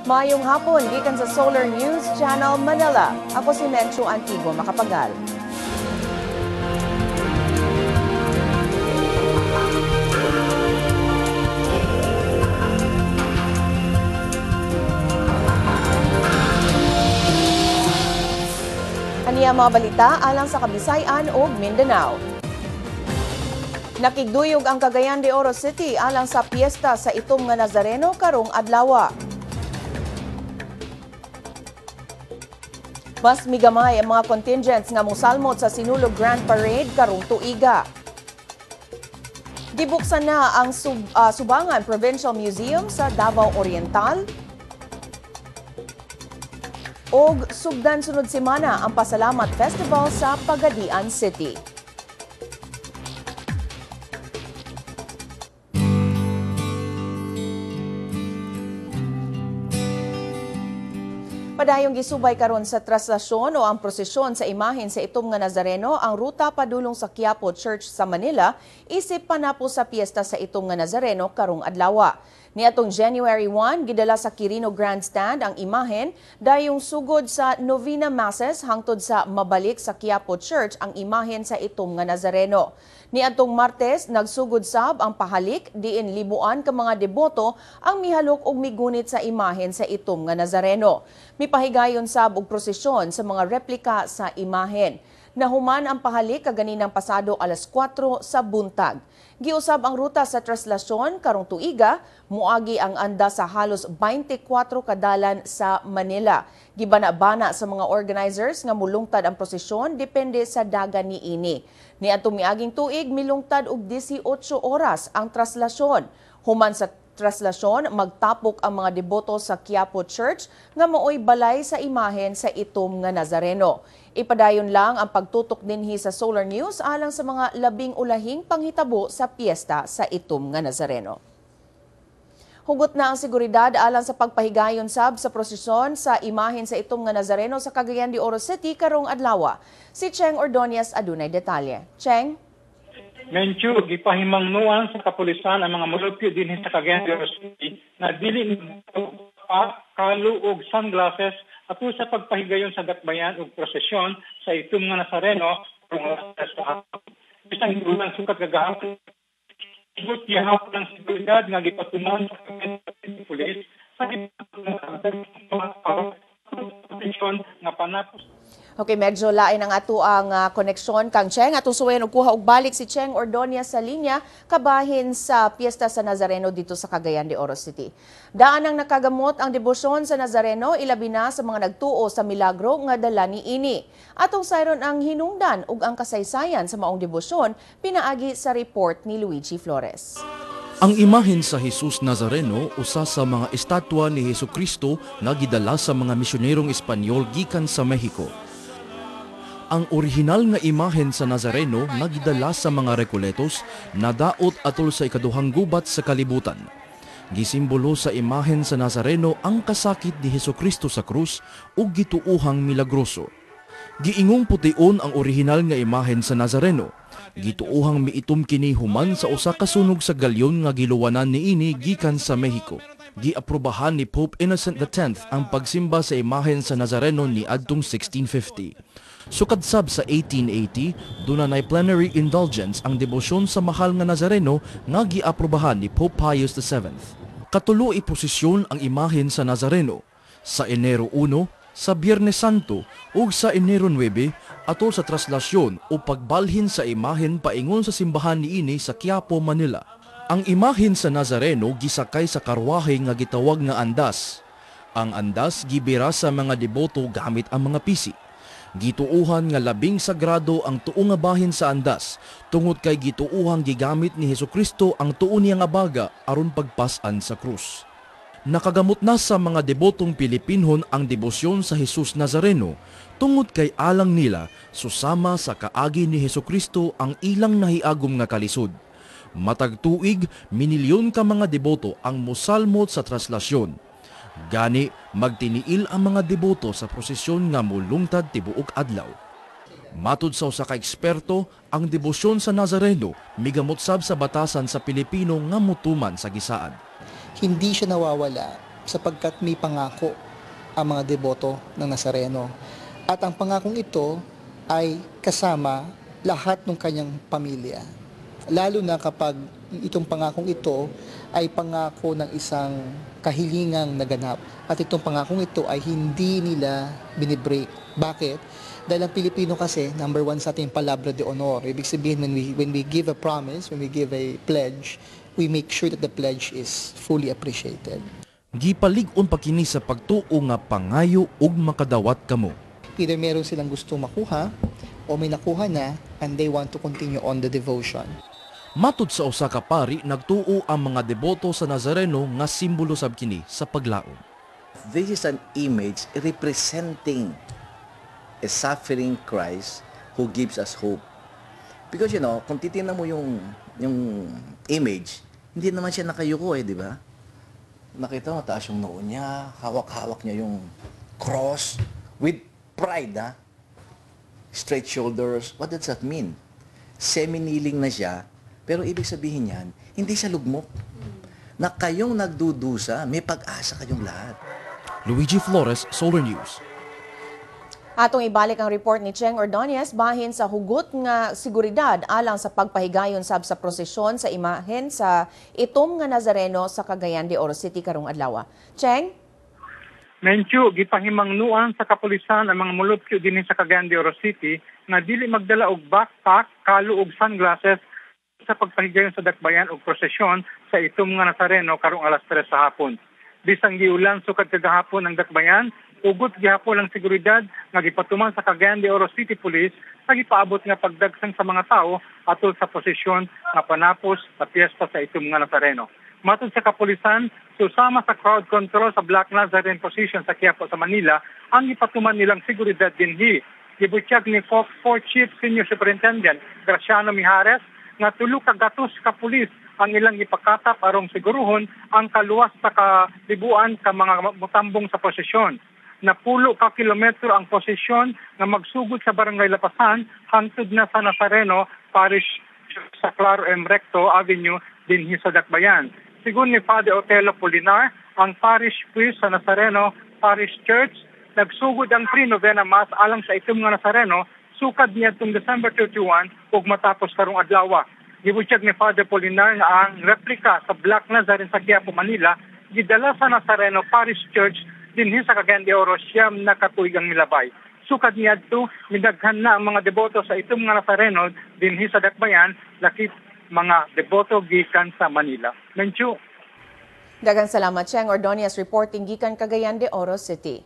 Maayong hapon gikan sa Solar News Channel Manila. Ako si Menchu Antigua Macapagal. Aniya mga balita alang sa Kabisayan ug Mindanao. Nakigduyog ang Cagayan de Oro City alang sa piyesta sa Itom nga Nazareno karong adlawa. Mas migamay ang mga contingents nga mosalmot sa Sinulog Grand Parade karong tuiga. Gibuksan na ang Subangan Provincial Museum sa Davao Oriental. Og sugdan sunod semana ang Pasalamat Festival sa Pagadian City. Padayong gisubay karon sa traslasyon o ang prosesyon sa imahen sa Itom nga Nazareno ang ruta padulong sa Quiapo Church sa Manila isip panapo sa piyesta sa Itom nga Nazareno karong adlawa. Niadtong January 1, gidala sa Quirino Grandstand ang imahen dayong sugod sa Novena Masses hangtod sa mabalik sa Quiapo Church ang imahen sa Itom nga Nazareno. Niadtong Martes, nagsugod sab ang pahalik diin libuan ka mga deboto ang mihalok og migunit sa imahen sa Itom nga Nazareno. Mipahigayon sab og prosesyon sa mga replika sa imahen. Nahuman ang pahalik kaganinang pasado alas 4 sa buntag. Giusab ang ruta sa traslasyon karong tuiga, muagi ang anda sa halos 24 kadalan sa Manila. Gibana-bana sa mga organizers nga mulungtad ang prosesyon depende sa dagan niini. Niadtong miaging tuig milungtad og 18 oras ang traslasyon. Human sa traslasyon, magtapok ang mga deboto sa Quiapo Church nga maoy balay sa imahen sa Itom nga Nazareno. Ipadayon lang ang pagtutok dinhi sa Solar News alang sa mga labing ulahing panghitabo sa piyesta sa Itom nga Nazareno. Hugot na ang seguridad alang sa pagpahigayon sab sa prosesyon sa imahen sa Itom nga Nazareno sa Cagayan de Oro City karong adlawa. Si Cheng Ordonez adunay detalye. Cheng? Menchu, gipahimangnuan sa kapulisan ang mga mulupyo dinhi sa Cagayan de Oro City na dili pa kalu og sunglasses ato sa pagpahigayon sa dakbayan og prosesyon sa Itom nga Nazareno sa bisan dulang sukat kagahapon. Hugot gihapon ang seguridad nga gipatuman sa pulis sa prosesyon nga panapos. Okay, medyo lain ang ato ang koneksyon kang Cheng. Atong suwayan og kuha og balik si Cheng Ordonez sa linya kabahin sa piyesta sa Nazareno dito sa Cagayan de Oro City. Daan ang nakagamot ang debosyon sa Nazareno ilabi na sa mga nagtuo sa milagro nga dala niini. Atong sayron ang hinungdan ug ang kasaysayan sa maong debosyon pinaagi sa report ni Luigi Flores. Ang imahen sa Jesus Nazareno usa sa mga estatwa ni Hesukristo nga gidala sa mga misyonerong Espanyol gikan sa Mexico. Ang orihinal nga imahen sa Nazareno nga gidala sa mga Recoletos nadaot atol sa ikaduhang gubat sa kalibutan. Gisimbolo sa imahen sa Nazareno ang kasakit ni Hesukristo sa krus ug gituohang milagroso. Giingong pution ang orihinal nga imahen sa Nazareno. Gituohang miitom kini human sa usa ka sunog sa galyon nga giluwanan niini gikan sa Mexico. Giaprobahan ni Pope Innocent X ang pagsimba sa imahen sa Nazareno niadtong 1650. Sukad sab sa 1880, dunay plenary indulgence ang debosyon sa mahal nga Nazareno nga giaprobahan ni Pope Pius VII. Katulo iposisyon ang imahen sa Nazareno sa Enero 1, sa Biyernes Santo ug sa Enero 9 atol sa traslasyon o pagbalhin sa imahen paingon sa simbahan niini sa Quiapo, Manila. Ang imahen sa Nazareno gisakay sa karwahe nga gitawag nga andas. Ang andas gibira sa mga deboto gamit ang mga pisi. Gituuhan nga labing sagrado ang tuo nga bahin sa andas tungod kay gituuhang gigamit ni Hesukristo ang tuo niya nga baga aron pagpas-an sa krus. Nakagamot na sa mga debotong Pilipinhon ang debosyon sa Jesus Nazareno tungod kay alang nila susama sa kaagi ni Hesukristo ang ilang nahiagom nga kalisod. Matag tuig, minilyon ka mga deboto ang mosalmot sa traslasyon. Gani, magtiniil ang mga deboto sa prosesyon nga mulungtad tibuok adlaw. Matud sa usa ka eksperto, ang debosyon sa Nazareno migamot sab sa batasan sa Pilipino nga mutuman sa gisaad. Hindi siya nawawala Sapagkat may pangako ang mga deboto ng Nazareno. At ang pangakong ito ay kasama lahat ng kanyang pamilya. Lalo na kapag itong pangakong ito ay pangako ng isang kahilingang naganap. At itong pangakong ito ay hindi nila binibreak. Bakit? Dahil ang Pilipino kasi, number one sa ating palabra de honor. Ibig sabihin, when we give a promise, when we give a pledge, we make sure that the pledge is fully appreciated. Gipalig-on pa kini sa pagtuo nga pangayo ug makadawat kamo. Either meron silang gusto makuha o may nakuha na and they want to continue on the devotion. Matud sa usa ka pari, nagtuo ang mga deboto sa Nazareno nga simbolo sab kini sa paglaom. This is an image representing a suffering Christ who gives us hope. Because kung titingnan mo yung image, hindi naman siya nakayuko eh, di ba? Nakita mo, taas yung noo niya, hawak-hawak niya yung cross with pride, ha? Straight shoulders. What does that mean? Semi-kneeling na siya, pero ibig sabihin yan, hindi siya lugmok. Na kayong nagdudusa, may pag-asa kayong lahat. Luigi Flores, Solar News. Atong ibalik ang report ni Cheng Ordonez bahin sa hugot nga seguridad alang sa pagpahigayon sab sa prosesyon sa imahen sa itom nga Nazareno sa Cagayan de Oro City karong adlaw. Cheng? Menchu, gipahimangnuan sa kapulisan ang mga mulupyo dinhi sa Cagayan de Oro City nga dili magdala og backpack, kalo ug sunglasses sa pagpahigayon sa dakbayan og prosesyon sa itom nga Nazareno karong alas 3 sa hapon. Bisang giulan sukad kagahapon ang dakbayan, ugot gihapon ang seguridad nga gipatuman sa Cagayan de Oro City Police sa gipaabot nga pagdagsang sa mga tao atol sa posisyon nga panapos sa piyesta sa itom nga Nazareno. Matod sa kapulisan, susama sa crowd control sa Black Nazarene procession sa Quiapo sa Manila ang ipatuman nilang seguridad dinhi. Gibutyag ni Fox 4 Chief Senior Superintendent Graciano Mijares nga 300 ka pulis ang ilang ipakatap arong siguruhon ang kaluwas sa kalibuan ka mga mutambong sa posisyon. 10 ka kilometro ang posisyon nga magsugod sa Barangay Lapasan hangtod na sa Nazareno Parish sa Claro M. Recto Avenue dinhi sa Dakbayan. Sigon ni Father Otelo Polinar, ang parish priest sa Nazareno Parish Church, nagsugod ang pre-novena mass alang sa itom nga Nazareno sukad niadtong December 31 ug matapos karong adlaw. Gibutyag ni Father Polinar nga ang replika sa Black Nazarene sa Quiapo, Manila gidala sa Nazareno Parish Church dinhi sa Cagayan de Oro 9 na ka tuig ang milabay. Sukad niadto, midaghan na ang mga deboto sa itom nga Nazareno dinhi sa Dakbayan, lakip mga deboto gikan sa Manila. Menchu. Daghang salamat, Cheng Ordonez, reporting gikan Cagayan de Oro City.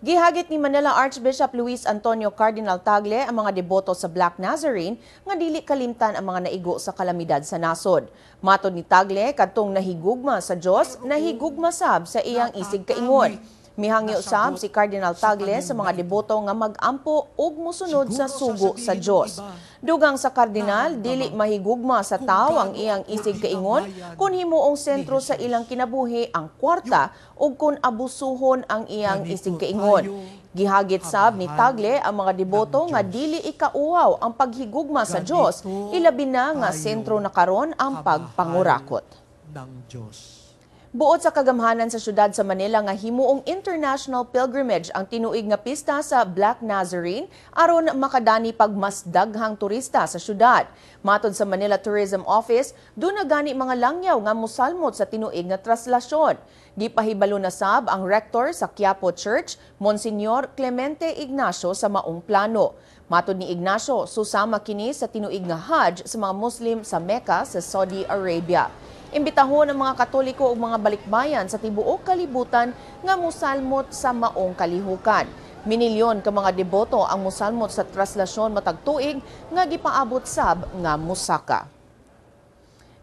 Gihagit ni Manila Archbishop Luis Antonio Cardinal Tagle ang mga deboto sa Black Nazarene nga dili kalimtan ang mga naigo sa kalamidad sa nasod. Matod ni Tagle, kadtong nahigugma sa Dios, nahigugma sab sa iyang isig kaingon. Mihangyo sab si Cardinal Tagle sa mga deboto nga mag-ampo ug musunod sa sugo sa Dios. Dugang sa kardinal, dili mahigugma sa tawo ang iyang isig kaingon kung himuong sentro sa ilang kinabuhi ang kwarta ug kung abusuhon ang iyang isig kaingon. Gihagit sab ni Tagle ang mga deboto nga dili ikauhaw ang paghigugma sa Dios, ilabi na nga sentro na karon ang pagpangurakot ng Diyos. Buot sa kagamhanan sa syudad sa Manila nga himuong international pilgrimage ang tinuig nga pista sa Black Nazarene aron makadani pag mas daghang turista sa syudad. Matod sa Manila Tourism Office, duna gani mga langyaw nga musalmot sa tinuig nga traslasyon. Gipahibalo na sab ang rector sa Quiapo Church, Monsignor Clemente Ignacio, sa maong plano. Matod ni Ignacio, susama kini sa tinuig nga Hajj sa mga Muslim sa Mecca sa Saudi Arabia. Imbitahon ang mga Katoliko ug mga balikbayan sa tibuok kalibutan nga musalmot sa maong kalihukan. Minilyon ka mga deboto ang musalmot sa traslasyon matag tuig nga gipaabot sab nga musaka.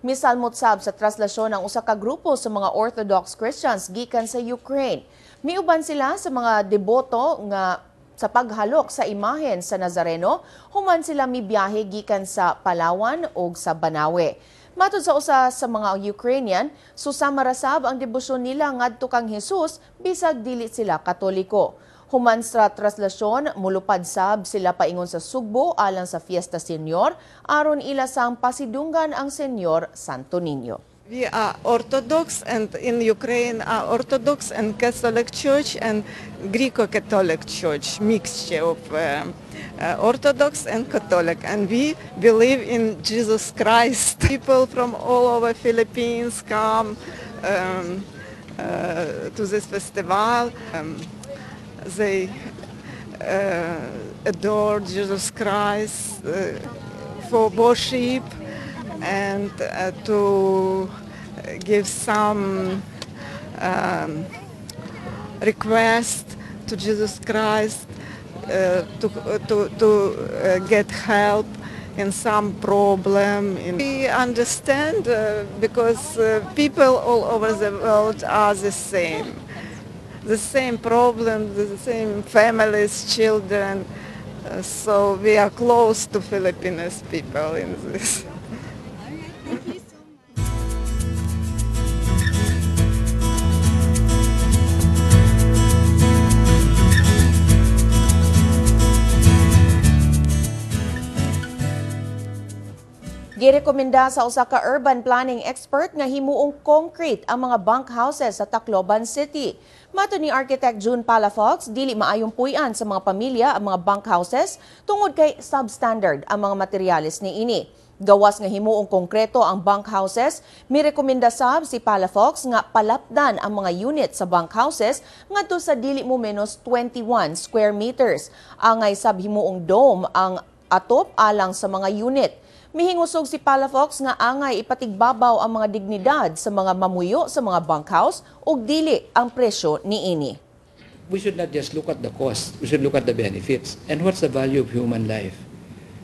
Misalmot sab sa traslasyon ang usa ka grupo sa mga Orthodox Christians gikan sa Ukraine. Miuban sila sa mga deboto nga sa paghalok sa imahen sa Nazareno, human sila mibiyahe gikan sa Palawan ug sa Banawe. Matod sa usa sa mga Ukrainian, susama ra sab ang debosyon nila ngadto kang Jesus bisag dili sila Katoliko. Human sa traslasyon, mulupad sab sila paingon sa Sugbo alang sa Fiesta Señor aron ila sang pasidunggan ang Señor Santo Niño. We are Orthodox, and in Ukraine are Orthodox and Catholic Church and Greco-Catholic Church, mixture of Orthodox and Catholic. And we believe in Jesus Christ. People from all over Philippines come to this festival. They adore Jesus Christ for worship and to give some request to Jesus Christ to get help in some problem. We understand because people all over the world are the same. The same problem, the same families, children. So we are close to Filipinos people in this. Girekomenda sa usa ka urban planning expert nga himuong concrete ang mga bunk houses sa Tacloban City. Mato ni Architect June Palafox, dili maayong puy-an sa mga pamilya ang mga bunk houses tungod kay substandard ang mga materyales niini. Gawas nga himuong konkreto ang bunk houses, mirekomenda sab si Palafox nga palapdan ang mga unit sa bunk houses ngadto sa dili mo menos 21 square meters. Angay sab himuong dome ang atop alang sa mga unit. Mihingusog si Palafox nga angay ipatigbabaw ang mga dignidad sa mga mamuyo sa mga bunkhouse ug dili ang presyo niini. We should not just look at the cost, we should look at the benefits. And what's the value of human life?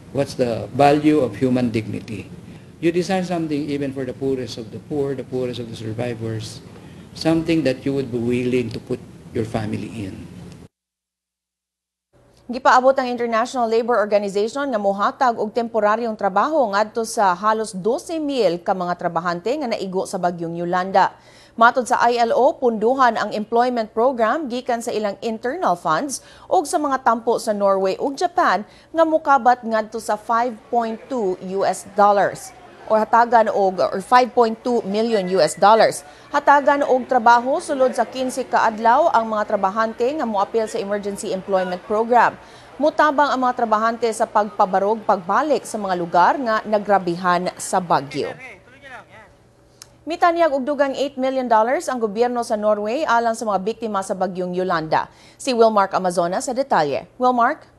What's the value of human dignity? You design something even for the poorest of the poor, the poorest of the survivors, something that you would be willing to put your family in. Gipaabot ang International Labor Organization nga mohatag og temporaryong trabaho ngadto sa halos 12,000 ka mga trabahante nga naigo sa bagyong Yolanda. Matod sa ILO, punduhan ang employment program gikan sa ilang internal funds ug sa mga tampo sa Norway ug Japan nga mokabat ngadto sa 5.2 US dollars or hatagan og or 5.2 million US dollars. Hatagan og trabaho sulod sa 15 ka adlaw ang mga trabahante nga moapil sa Emergency Employment Program. Mutabang ang mga trabahante sa pagpabarog pagbalik sa mga lugar nga nagrabihan sa bagyo. Mitanyag og dugang $8 million ang gobyerno sa Norway alang sa mga biktima sa bagyong Yolanda. Si Wilmark Amazona sa detalye. Wilmark?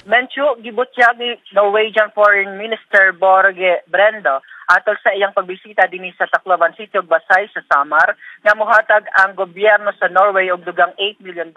Menchu, gibutyag ni Norwegian Foreign Minister Borge Brende atol sa iyang pagbisita dinhi sa Tacloban City ug Basay sa Samar nga mohatag ang gobyerno sa Norway og dugang $8 million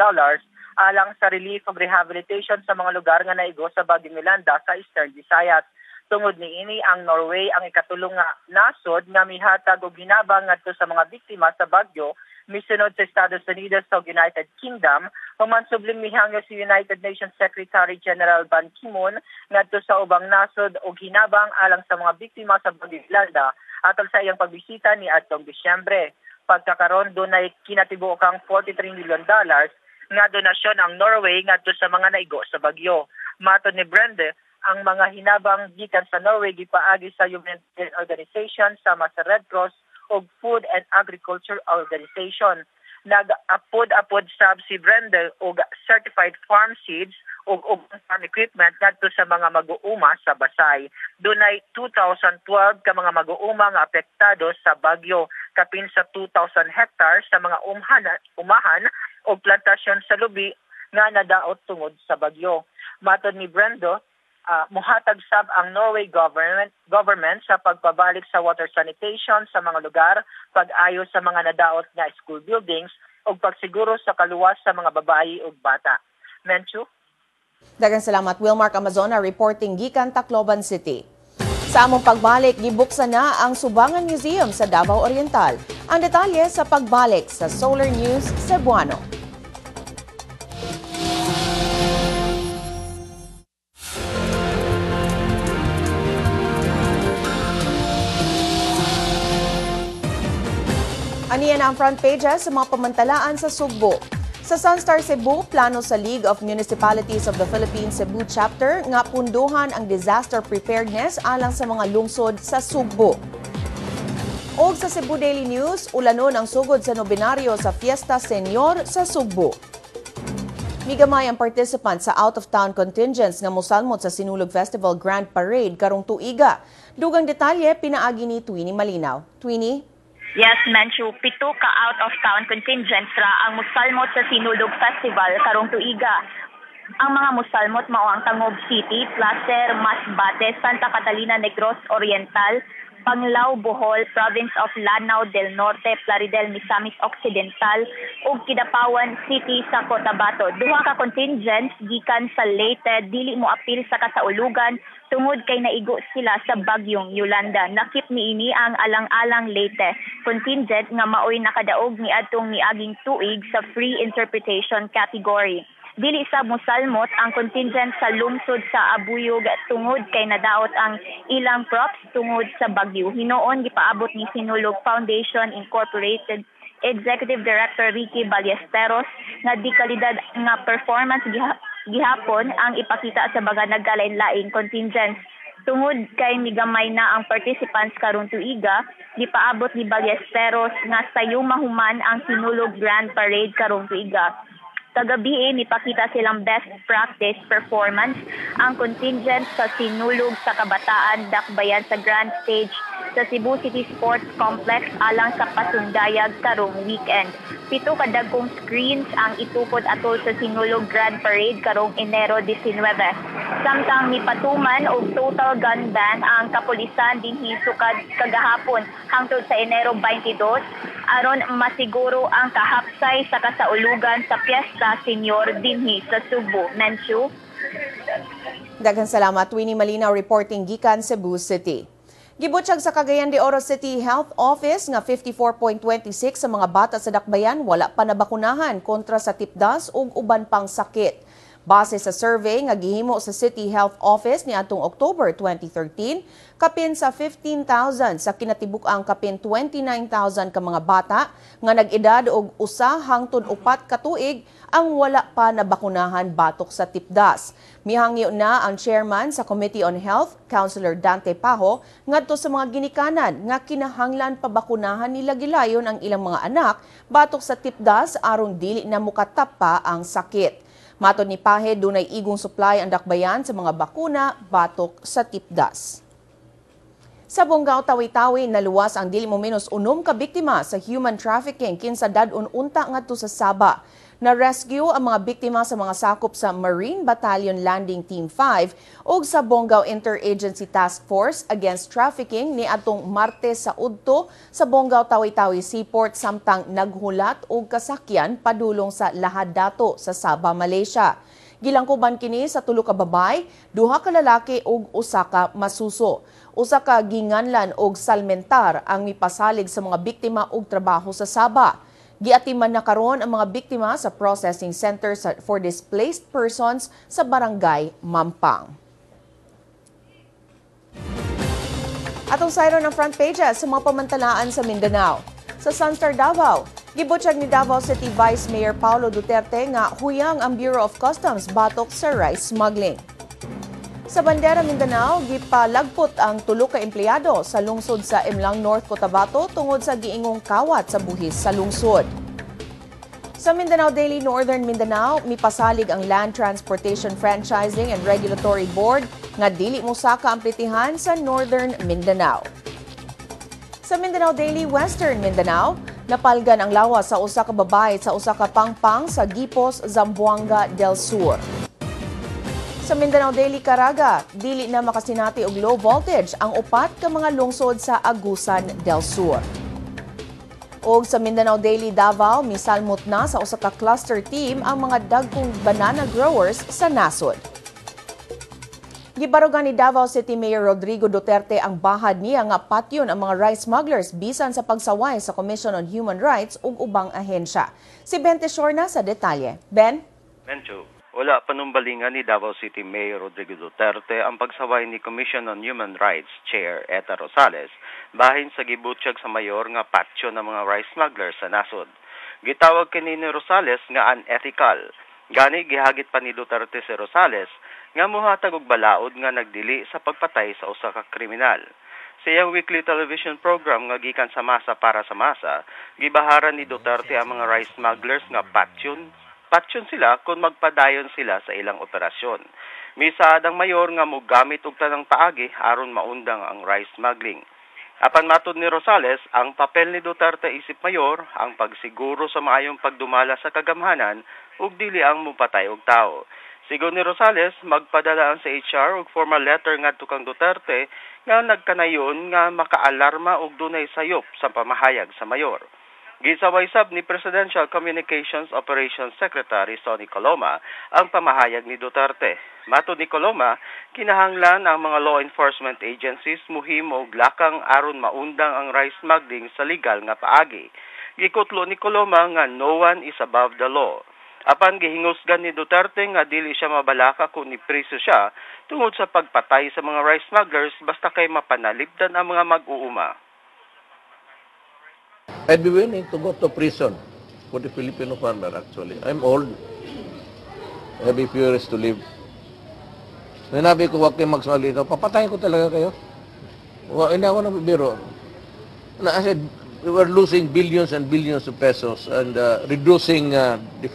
alang sa relief ug rehabilitation sa mga lugar nga naigo sa bagyong Yolanda sa Eastern Visayas. Tungod niini, ang Norway ang ikatulong nga nasod nga mihatag og hinabang ngadto sa mga biktima sa bagyo, misunod sa Estados Unidos ug United Kingdom, human subling mihangyo si United Nations Secretary General Ban Ki-moon ngadto sa ubang nasod og hinabang alang sa mga biktima sa bagyong Yolanda atol sa iyang pagbisita ni adtong Disyembre. Pagkakaron dunay kinatibuokang $43 million nga donasyon ang Norway ngadto sa mga naigo sa bagyo. Matod ni Brende, ang mga hinabang gikan sa Norway gipaagi sa humanitarian organization sama sa Red Cross ug Food and Agriculture Organization. Nag-apod-apod sab si Brende og certified farm seeds ug ubang farm equipment ngadto sa mga mag-uuma sa Basay. Dunay 2012 ka mga mag-uuma nga apektado sa bagyo, kapin sa 2,000 hectares sa mga umahan og plantasyon sa lubi nga nadaot tungod sa bagyo. Matod ni Brendo, muhatag sab ang Norway government sa pagpabalik sa water sanitation sa mga lugar, pag-ayo sa mga nadaot nga school buildings ug pagsiguro sa kaluwas sa mga babayi ug bata. Menchu? Daghang salamat, Wilmark Amazona reporting gikan Tacloban City. Sa among pagbalik, gibuksan na ang Subangan Museum sa Davao Oriental. Ang detalye sa pagbalik sa Solar News Cebuano. Aniya na ang front pages sa mga pamantalaan sa Sugbo. Sa Sunstar Cebu, plano sa League of Municipalities of the Philippines Cebu Chapter nga punduhan ang disaster preparedness alang sa mga lungsod sa Sugbo. Og sa Cebu Daily News, ulanon ang sugod sa nobenaryo sa Fiesta Senior sa Sugbo. Migamay ang participant sa out-of-town contingents nga mosalmot sa Sinulog Festival Grand Parade karong tuiga. Dugang detalye pinaagi ni Twini Malinaw. Twini? Yes, Menchu, 7 ka out-of-town contingents ra ang musalmot sa Sinulog Festival karong tuiga. Ang mga musalmot mao ang Tangub City, Placer, Masbate, Santa Catalina, Negros Oriental, Panglao, Bohol, Province of Lanao del Norte, Plaridel, Misamis Occidental ug Kidapawan City sa Cotabato. Duha ka contingents gikan sa Leyte dili mo apil sa kasaulugan tungod kay naigo sila sa bagyong Yolanda. Nakip niini ang Alang-alang Leyte contingent nga maoy nakadaog niadtong niaging tuig sa free interpretation category. Dili sa musalmot ang contingent sa lungsod sa Abuyog tungod kay nadaot ang ilang props tungod sa bagyo. Hinuon gipaabot ni Sinulog Foundation Incorporated Executive Director Ricky Ballesteros nga di kalidad nga performance gihapon ang ipakita sa baga nagkalain-laing contingents. Tungod kay migamay na ang participants karong tuiga, gipaabot ni Ballesteros nga sayo mahuman ang Sinulog Grand Parade karong tuiga. Kagabi, mipakita silang best practice performance ang contingent sa Sinulog sa Kabataan Dakbayan sa Grand Stage sa Cebu City Sports Complex alang sa pasundayag karong weekend. 7 ka dagkong screens ang itukod atol sa Sinulog Grand Parade karong Enero 19. Samtang mipatuman og total gun ban ang kapulisan dinhi sukad kagahapon hangtod sa Enero 22 aron masiguro ang kahapsay sa kasaulugan sa Piyesta Senior dinhi sa Sugbo. Menchu. Daghang salamat, Winnie Malinaw reporting gikan Cebu City. Gibutyag sa Cagayan de Oro City Health Office nga 54.26 sa mga bata sa Dakbayan wala pa nabakunahan kontra sa tipdas ug uban pang sakit. Base sa survey nga gihimo sa City Health Office niadtong October 2013, kapin sa 15,000 sa kinatibuk-ang kapin 29,000 ka mga bata nga nag-edad og 1 hangtod 4 ka tuig ang wala pa nabakunahan batok sa tipdas. Mihangyo na ang chairman sa Committee on Health, Councilor Dante Pajo, ngadto sa mga ginikanan nga kinahanglan pabakunahan nila gilayon ang ilang mga anak batok sa tipdas aron dili na mukatap pa ang sakit. Matod ni Paje, dunay igong supply ang dakbayan sa mga bakuna batok sa tipdas. Sa Bongao, Tawi-Tawi, naluwas ang dili mo menos 6 ka biktima sa human trafficking kinsa dad-on unta ngadto sa Saba. Na-rescue ang mga biktima sa mga sakop sa Marine Battalion Landing Team 5 ug sa Bongao Interagency Task Force Against Trafficking niadtong Martes sa udto sa Bongao, Tawi-Tawi Seaport samtang naghulat og kasakyan padulong sa Lahad Datu sa Sabah, Malaysia. Gilangkuban kini sa 3 ka babay, 2 ka lalaki ug 1 ka masuso. Usa ka ginganlan og salmentar ang mipasalig sa mga biktima og trabaho sa Sabah. Giatiman na karon ang mga biktima sa processing center for displaced persons sa Barangay Mampang. Atong sayro ng front pages sa mga pamantalaan sa Mindanao. Sa Sunstar Davao, gibutyag ni Davao City Vice Mayor Paulo Duterte nga huyang ang Bureau of Customs batok sa rice smuggling. Sa Bandera Mindanao, gipalagpot ang 3 ka empleyado sa lungsod sa Mlang North Cotabato tungod sa giingong kawat sa buhis sa lungsod. Sa Mindanao Daily Northern Mindanao, mipasalig ang Land Transportation Franchising and Regulatory Board nga dili mosaka ang plitihan sa Northern Mindanao. Sa Mindanao Daily Western Mindanao, napalgan ang lawas sa 1 ka babae sa 1 ka pangpang sa Gipos, Zamboanga del Sur. Sa Mindanao Daily Caraga, dili na makasinati og low voltage ang 4 ka mga lungsod sa Agusan del Sur. Og sa Mindanao Daily Davao, misalmot na sa 1 ka cluster team ang mga dagkong banana growers sa nasod. Gibarugan ni Davao City Mayor Rodrigo Duterte ang bahad niya nga patyon ang mga rice smugglers bisan sa pagsaway sa Commission on Human Rights ug ubang ahensya. Si Ben Teshorna sa detalye. Ben? Mencho, wala panumbalingan ni Davao City Mayor Rodrigo Duterte ang pagsaway ni Commission on Human Rights Chair Eta Rosales bahin sa gibutyag sa mayor nga patyo ng mga rice smugglers sa nasod. Gitawag kini ni Rosales nga unethical. Gani gihagit pa ni Duterte si Rosales nga muhatag og balaod nga nagdili sa pagpatay sa usa ka kriminal. Sa iyang weekly television program nga gikan sa masa para sa masa, gibaharan ni Duterte ang mga rice smugglers nga patyon patyon sila kung magpadayon sila sa ilang operasyon. Misaad ang mayor nga mogamit og tanang paagi aron maundang ang rice smuggling. Apan matud ni Rosales, ang papel ni Duterte isip mayor ang pagsiguro sa maayong pagdumala sa kagamhanan ug dili ang mupatay og tao. Sigon ni Rosales, magpadala ang CHR og formal letter ngadto kang Duterte nga nagkanayon nga makaalarma og dunay sayop sa pamahayag sa mayor. Gisaway sab ni Presidential Communications Operations Secretary Sonny Coloma ang pamahayag ni Duterte. Matod ni Coloma, kinahanglan ang mga law enforcement agencies muhimo og lakang aron maundang ang rice smuggling sa legal nga paagi. Gikutlo ni Coloma nga no one is above the law. Apan gihingusgan ni Duterte nga dili siya mabalaka kung nipriso siya tungod sa pagpatay sa mga rice smugglers basta kay mapanalipdan ang mga mag-uuma. I'd be willing to go to prison for the Filipino farmer, actually. I'm old. I have a few years to live. Sinabi ko, huwag kayong magsalita. Papatayin ko talaga kayo. Well, hindi ako nagbibiro. Na, I said, we were losing billions and billions of pesos and reducing the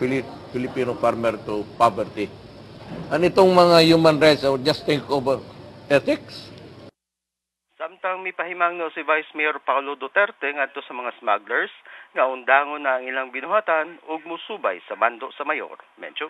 Filipino farmer to poverty. And itong mga human rights, I would just think of ethics. Samtang mipahimangno si Vice Mayor Paolo Duterte ngadto sa mga smugglers nga undangon na ang ilang binuhatan ug musubay sa mando sa mayor. Mencho.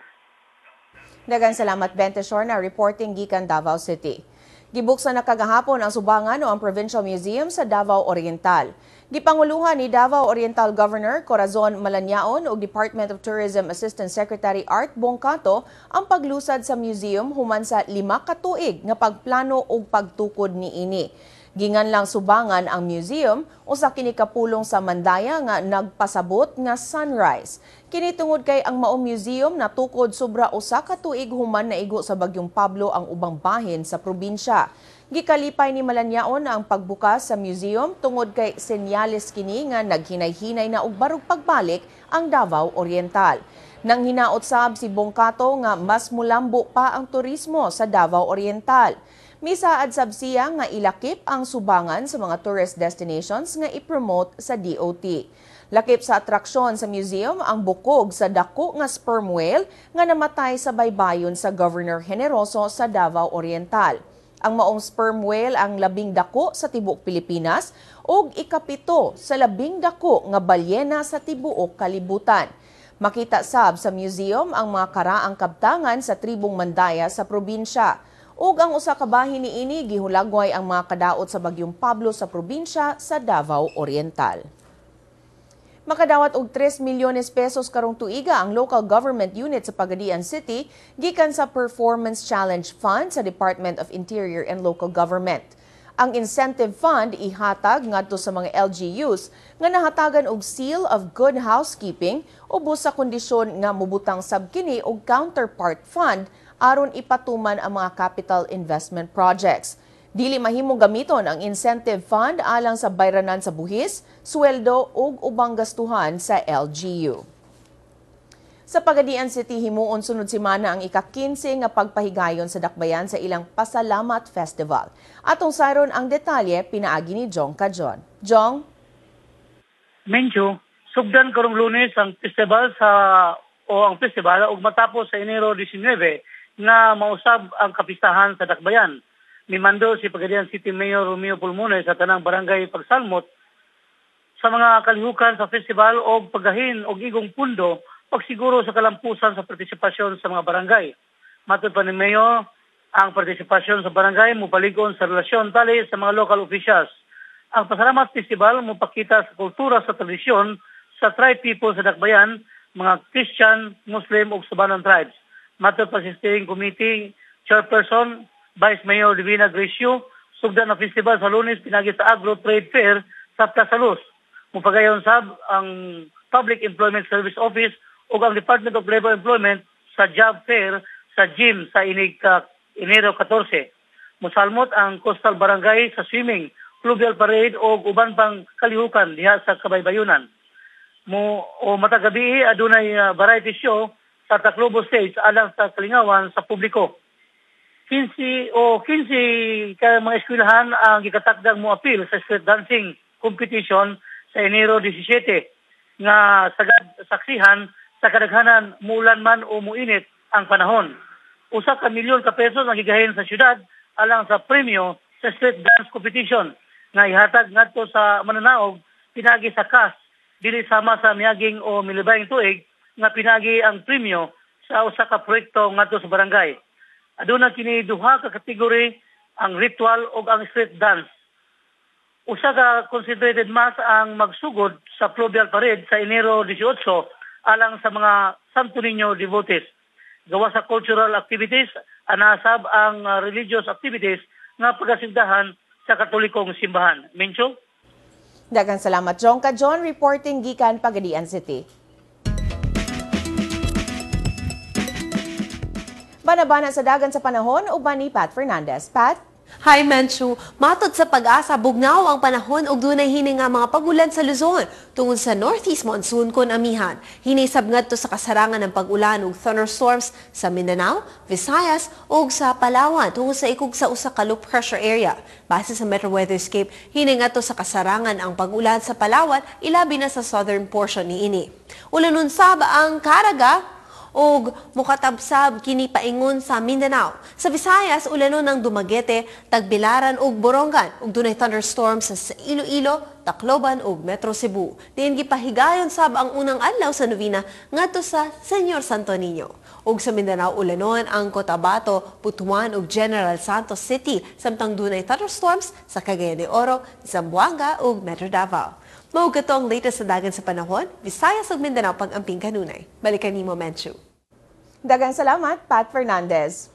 Daghang salamat, Bente Shorna, reporting gikan Davao City. Gibuksan na kagahapon ang subangan o ang Provincial Museum sa Davao Oriental. Gipanguluhan ni Davao Oriental Governor Corazon Malanyaon ug Department of Tourism Assistant Secretary Art Boncato ang paglusad sa museum human sa 5 ka tuig nga pagplano ug pagtukod niini. Ginganlang subangan ang museum, usa kini ka pulong sa Mandaya nga nagpasabot nga sunrise. Kini tungod kay ang maong museum natukod sobra 1 ka tuig human naigo sa bagyong Pablo ang ubang bahin sa probinsya. Gikalipay ni Malanyaon ang pagbukas sa museum tungod kay senyales kini nga naghinay-hinay na og barog pagbalik ang Davao Oriental. Nang hinaot sab si Bongcato nga mas mulambo pa ang turismo sa Davao Oriental. Misaad sab siya nga ilakip ang subangan sa mga tourist destinations nga i-promote sa DOT. Lakip sa atraksyon sa museum ang bukog sa dako nga sperm whale nga namatay sa baybayon sa Governor Generoso sa Davao Oriental. Ang maong sperm whale ang labing dako sa tibuok Pilipinas ug 7 sa labing dako nga balyena sa tibuok kalibutan. Makita sab sa museum ang mga karaang kabtangan sa tribong Mandaya sa probinsya. Ug ang usa ka bahin niini gihulagway ang mga kadaot sa bagyong Pablo sa probinsya sa Davao Oriental. Makadawat og 3 milyones pesos karong tuiga ang local government unit sa Pagadian City gikan sa Performance Challenge Fund sa Department of Interior and Local Government. Ang incentive fund ihatag ngadto sa mga LGUs nga nahatagan og seal of good housekeeping ubos sa kondisyon nga mubutang sab kini og counterpart fund aron ipatuman ang mga capital investment projects. Dili mahimong gamiton ang incentive fund alang sa bayranan sa buhis, sweldo ug ubang gastuhan sa LGU. Sa Pagadian City, himuon sunod semana ang ika-15 nga pagpahigayon sa dakbayan sa ilang Pasalamat Festival. Atong sayron ang detalye pinaagi ni Jong Cajon. Jong? Mencho, sugdan karong Lunes ang festival sa o ang festival ug matapos sa Enero 19 nga mausab ang kapistahan sa dakbayan. Mimando si Pagadian City Mayor Romeo Pulmones sa tanang barangay pagsalmot sa mga kalihukan sa festival o paggahin og igong pundo pagsiguro sa kalampusan sa partisipasyon sa mga barangay. Matod pa ni Mayor, ang partisipasyon sa barangay mupalig-on sa relasyon tali sa mga local officials. Ang Pasalamat Festival mupakita sa kultura sa tradisyon sa tribe people sa Dakbayan, mga Christian, Muslim ug Subanon tribes. Matod pa sa steering committee chairperson Vice Mayor Divina Gracio, sugdan ang festival sa Lunes pinagi sa Agro Trade Fair sa Plaza Luz. Mupagayon sab ang Public Employment Service Office ug ang Department of Labor Employment sa Job Fair sa gym sa inig Enero 14. Musalmot ang Coastal Barangay sa swimming, fluvial parade o uban pang kalihukan diha sa kabaybayunan. Mo o matag gabi adunay variety show sa Taclobo Stage alang sa kalingawan sa publiko. 15 o 15 ka mga eskwelahan ang gikatakdang moapil sa street dancing competition sa Enero 17 nga sagad saksihan sa kadaghanan muulan man o muinit ang panahon. 1 ka milyon ka pesos ang gigahin sa syudad alang sa premyo sa street dance competition nga ihatag ngadto sa mananaog pinagi sa cash, dili sama sa miaging o milibayng tuig nga pinagi ang premyo sa usa ka proyekto ngadto sa barangay. Aduna kini duha ka kategory, ang ritual ug ang street dance. Usa ka concentrated mass ang magsugod sa Fluvial Parade sa Enero 18 alang sa mga Santo Niño devotees. Gawas sa cultural activities, anasab ang religious activities nga pagasigdahan sa Katolikong simbahan. Mencho? Daghang salamat, John Ka John, reporting gikan Pagadian City. Banabana sa dagan sa panahon uban ni Pat Fernandez. Pat? Hi, Menchu. Matod sa Pag-asa, bugnaw ang panahon ug dunay hini nga mga pagulan sa Luzon tungod sa northeast monsoon kon amihan. Hini sab ngadto sa kasarangan ng pag-ulan ug thunderstorms sa Mindanao, Visayas ug sa Palawan tungod sa ikog sa usa ka low pressure area. Base sa Metro Weatherscape, hini ngadto sa kasarangan ang pag-ulan sa Palawan, ilabi na sa southern portion niini. Ulanon sab ang Caraga ug mukatabsab kini paingon sa Mindanao. Sa Visayas, ulanon ng Dumaguete, Tagbilaran ug Borongan ug dunay thunderstorms sa Iloilo, Tacloban ug Metro Cebu. Diin gipahigayon sab ang unang adlaw sa novena ngadto sa Señor Santo Niño. Ug sa Mindanao, ulanon ang Cotabato, Butuan ug General Santos City samtang dunay thunderstorms sa Cagayan de Oro, Zamboanga ug Metro Davao. Mao kato ang latest sa dagan sa panahon, Visayas ug Mindanao pag-amping kanunay. Balikan nimo, Menchu. Daghang salamat, Pat Fernandez.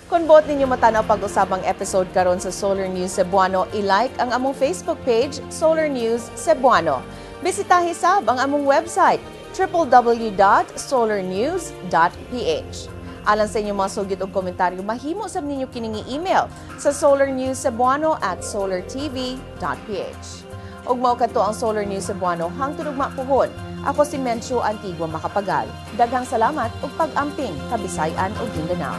Kung buot ninyo matanaw pag-usabang episode karon sa Solar News Cebuano, i-like ang among Facebook page, Solar News Cebuano. Bisitahi sab ang among website, www.solarnews.ph. Alang sa inyong mga sugit o komentaryo, mahimo sab ninyo kining email sa solarnewscebuano@solartv.ph. Ug mao kadto ang Solar News Cebuano hangtod ugma puhon. Ako si Menchu Antigua Macapagal. Daghang salamat ug pag-amping, Kabisay-an ug Mindanao.